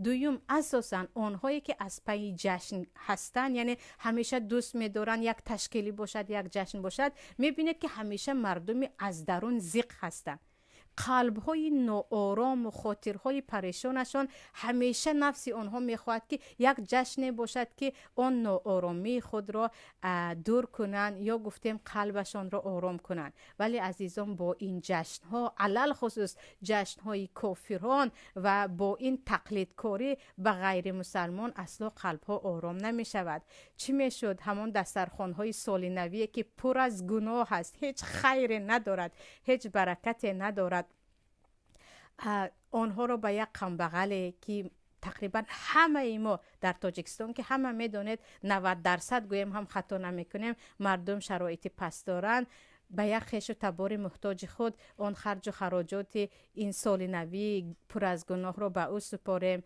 Дуюм, асосан онҳое ки аз пайи ҷашн ҳастанд, яъне ҳамеша дӯст медоранд як ташкилӣ бошад, як ҷашн бошад, мебинед, ки ҳамеша мардуми аз дарун зиқ ҳастанд, қалбҳои ноорому хотирҳои парешонашон. Ҳамеша нафси онҳо мехоҳад, ки як ҷашне бошад, ки он нооромии худро дур кунанд ё гуфтем қалбашонро ором кунанд. Вале, азизон, бо ин ҷашнҳо, алалхусус ҷашнҳои кофирон ва бо ин тақлидкорӣ ба ғайримусалмон, асло қалбҳо ором намешавад. Чӣ мешуд, ҳамон дастархонҳои соли навие, ки пур аз гуноҳ аст, ҳеҷ хайре надорад, ҳеҷ баракате надорад, онҳоро ба як камбағале, ки тақрибан ҳамаи мо дар Тоҷикистон, ки ҳама медонед, 90% гӯем ҳам хато намекунем, мардум шароити паст доранд, ба як хешу табори муҳтоҷи худ он харҷу хароҷоти ин соли навии пур аз гуноҳро ба ӯ супорем.